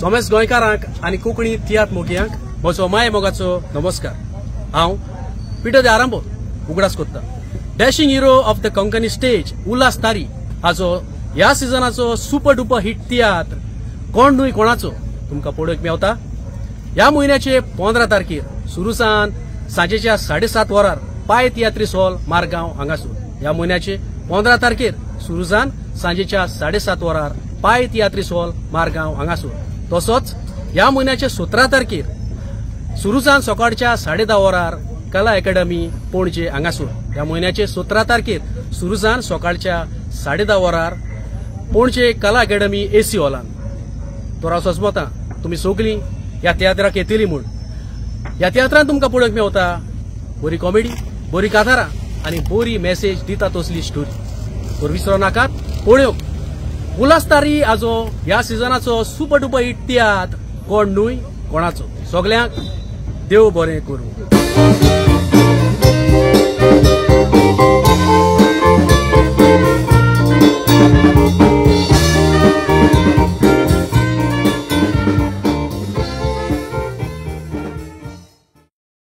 समेस्त गोंयकारांक आनी कोंकणी तियात्र मोगयांक म्हजो माय मोगाचो नमस्कार. हांव पिटर दे आरांबो उगडास कोत्ता dashing hero of the Konkani stage Ulhas Tari हाचो ह्या सिजनाचो सुपर डुपर हिट तियात्र कोण न्हय कोणाचो तुमकां पळोवंक मेवता ह्या म्हयन्याचे 15 तारखेर सुरूसान सांजेच्या 7:30 वरार पाय तियात्रीस हॉल मारगांव हांगासून. ह्या म्हयन्याचे 15 तारखेर सुरूसान सांजेच्या 7:30 वरार पाय तियात्रीस हॉल मारगांव हांगासून. तसोच ह्या म्हयन्याचे 17 तारखेर सुरूसान सकाळच्या 10:30 वरार कला अकादमी पणजे हांगासून. ह्या म्हयन्याचे 17 तारखेर सुरूसान सकाळच्या 10:30 वरार पणजे कला अकादमी एसी हॉलान. तर हांव सजमता तुमी सगळीं ह्या तियात्राक येतली म्हूण. ह्या तियात्रान तुमकां पळोवंक मेवता बरी कॉमेडी, बरी कातारां आनी बरी मॅसेज दिता तसली स्टोरी. तर विसरो नाकात पळोवंक उल्हास तारी हाजो ह्या सिजनाचो सुपर डुपर हिट तियात्र कोण न्हय कोणाचो. सगल्यांक देव बरें करूं.